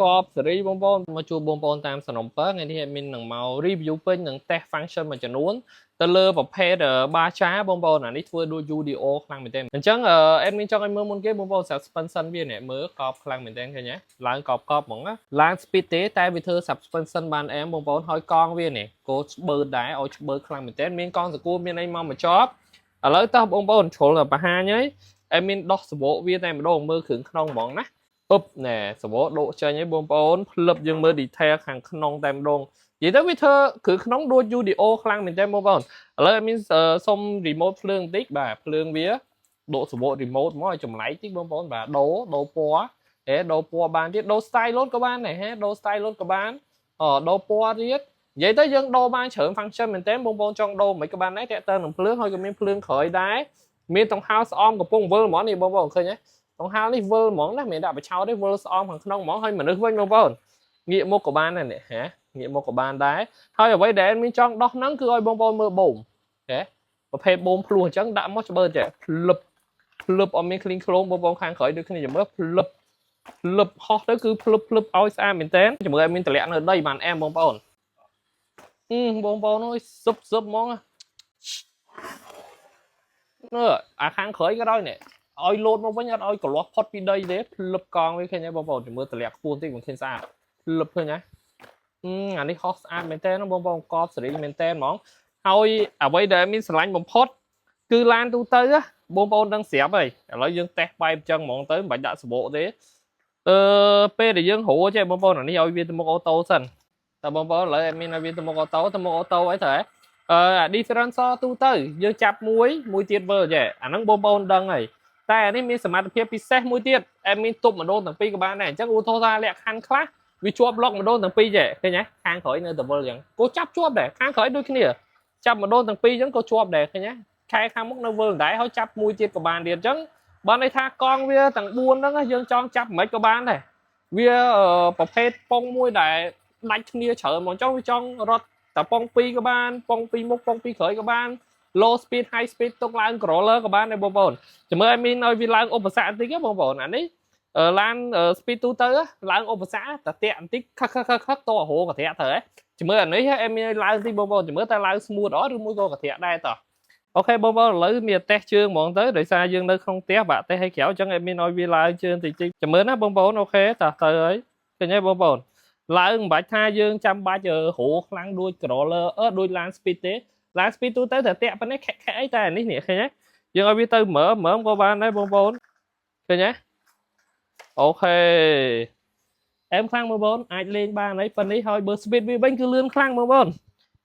កបសេរីបងប្អូនមកជួបបងប្អូនតាមសំណុំពរថ្ងៃនេះ admin នឹងមក review ពេញនិង test function មួយចំនួនទៅលើប្រភេទបាចាបងប្អូនអានេះធ្វើដូច UDO ខ្លាំងមែនទែនអញ្ចឹង admin ចង់ឲ្យមើលមុនគេបងប្អូន suspension វានេះមើលកបខ្លាំងមែនទែនឃើញទេឡើងកបកបហ្មងណាឡើង speed ទេតែវាធ្វើ suspension បានអែមបងប្អូនហើយកង់វានេះគោច្បឺតដែរឲ្យច្បឺតខ្លាំងមែនទែនមានកង់សកួរមានអីមកមកចប់ឥឡូវតោះបងប្អូនជ្រុលតែបង្ហាញហើយ admin ដោះសបកវាតែម្ដងមើលគ្រឿងក្នុងហ្មងណាអឹបណែសបកដកចេញហើយបងប្អូនផ្លឹបយើងមើល detail ខាងក្នុងតែម្ដងនិយាយទៅវាធ្វើគ្រឿងក្នុងដូច UDO ខ្លាំងមែនទែនបងប្អូនឥឡូវ admin សុំ remote ភ្លើងបន្តិចបាទភ្លើងវាដកសបក remote មកឲ្យចម្លែកតិចបងប្អូនបាទដូរដូរពណ៌ហេដូរពណ៌បានទៀតដូរ style លោតក៏បានដែរហេដូរ style លោតក៏បានអដូរពណ៌ទៀតនិយាយទៅយើងដូរបានច្រើន function មែនទែនបងប្អូនចង់ដូរមិនក៏បានដែរតាក់ទងនឹងភ្លើងហើយក៏មានភ្លើងក្រោយដែរមានតង្ហោស្អំកំពុងវិលហ្មងនេះបងប្អូនឃើញទេតង្ហោនេះវិលហ្មងណាមិនដាក់បឆោតទេវិលស្អំខាងក្នុងហ្មងហើយមនុស្សវិញបងប្អូនងាកមុខក៏បានដែរនេះហ៎ងាកមុខក៏បានដែរហើយអ្វីដែលមានចង់ដោះហ្នឹងគឺឲ្យបងប្អូនមើលបូមហ៎ប្រភេទបូមភ្លោះអញ្ចឹងដាក់មកច្បើចេះភ្លឹបភ្លឹបអត់មានឃ្លីងឃ្លោងបងប្អូនខាងក្រោយដូចគ្នាចាំមើលភ្លឹបភ្លឹបហោះទៅគឺភ្លឹបភ្លឹបឲ្យស្អាតមែនតើជាមួយឲ្យមានតម្លាក់នៅដីបានអែមបងប្អូនអឺបងប្អូនអើយស៊ឹបស៊ឹបហ្មងនេះអាខាងក្រោយក៏ដោយនេះឲ្យលោតមកវិញអត់ឲ្យកលាស់ផុតពីដីទេភ្លឹបកង់វាឃើញទេបងប្អូនចាំមើលតម្លាក់ខ្ពស់បន្តិចមិនឃើញស្អាតភ្លឹបឃើញទេអឺអានេះហោះស្អាតមែនតើបងប្អូនកបសេរីមែនតើហ្មងហើយអ្វីដែលមានស្រឡាញ់បំផុតគឺឡានទូទៅបងប្អូនដឹងស្រាប់ហើយឥឡូវយើងតេស្តបែបអញ្ចឹងហ្មងទៅមិនបាច់ដាក់សបកទេអឺពេលដែលយើងរោចេះបងប្អូនអានេះឲ្យវាទៅមុខ auto សិនតើបងប្អូនឥឡូវអត់មានឲ្យវាទៅមុខ auto ទៅមុខ auto អីទៅហ៎អឺអា differential ទូទៅយើងចាប់មួយមួយទៀតមើលចេះអាហ្នឹងបងប្អូនដឹងហើយតែអានេះមានសមត្ថភាពពិសេសមួយទៀតអែមានទប់ម្ដងទាំងពីរក៏បានដែរអញ្ចឹងឧទាហរណ៍ថាលក្ខខណ្ឌខ្លះវាជាប់ឡុកម្ដងទាំងពីរចេះឃើញទេខាងក្រោយនៅតែវិលអញ្ចឹងក៏ចាប់ជាប់ដែរខាងក្រោយដូចគ្នាចាប់ម្ដងទាំងពីរអញ្ចឹងក៏ជាប់ដែរឃើញទេខែខាងមុខនៅវិលដែរហើយចាប់មួយទៀតក៏បានទៀតអញ្ចឹងបើន័យថាកង់វាទាំង4ហ្នឹងយើងចង់ចាប់មិនក៏បានដែរវាប្រភេទប៉ុងមួយដែលដាច់គ្នាច្រើនហ្មងចង់វាចង់រត់តែប៉ុង2ក៏បានប៉ុង2មុខប៉ុង2ក្រោយក៏បាន low speed high speed ទុកឡើង crawler ក៏បានដែរបងប្អូនចាំមើលឲ្យមានឲ្យវាឡើងឧបសគ្គបន្តិចបងប្អូនអានេះឡាន speed ទូទៅឡើងឧបសគ្គតែតាក់បន្តិចខឹកខឹកខឹកខឹកតរហកធៈទៅហ៎ចាំមើលអានេះអែមានឲ្យឡើងបន្តិចបងប្អូនចាំមើលតើឡើង smooth អត់ឬមួយក៏កធៈដែរតោះ OK បងប្អូនឥឡូវមានតេស្តជើងហ្មងទៅដោយសារយើងនៅក្នុងផ្ទះបាក់តេស្តឲ្យក្រៅអញ្ចឹងអែមានឲ្យវាឡើងជើងតិចតិចចាំមើលណាបងប្អូន OK តោះទៅហើយឃើញទេបងប្អូនឡើងមិនបាច់ថាយើងចាំបាច់រខ្លាំងដូច crawler អឺដូចឡាន speed ទេឡាន speed ទូទៅតែតាក់ប៉ុណ្ណេះខែខែអីតែអានេះនេះឃើញទេយើងឲ្យវាទៅមើមើក៏បានដែរបងប្អូនឃើញទេ OK អែមខ្លាំងបងប្អូនអាចលេងបានហើយប៉ុណ្នេះហើយបើ speed វាវិញគឺលឿនខ្លាំងបងប្អូន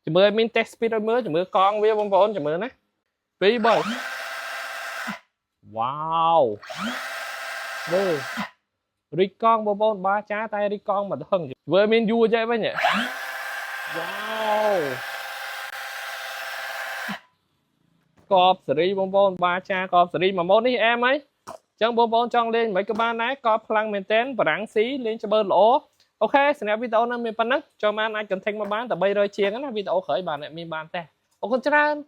ជំរឿមាន test speed ឲ្យមើលជំរឿកង់វាបងប្អូនជំរឿណា2 3វ៉ាវមើលរីកកង់បងប្អូនបាចាតែរីកកង់មកហឹងធ្វើមានយូរចេះវិញវ៉ាវកបសេរីបងប្អូនបាចាកបសេរីមួយម៉ូតនេះអែមហើយចឹងបងប្អូនចង់លេងមិនក៏បានដែរកបខ្លាំងមែនតែនបារាំងស៊ីលេងច្បើល្អ OK សម្រាប់វីដេអូនេះមានប៉ុណ្ណឹងចូលបានអាច contact មកបានតែ300ជាងណាវីដេអូក្រោយបាទអ្នកមានបានទេអរគុណច្រើន។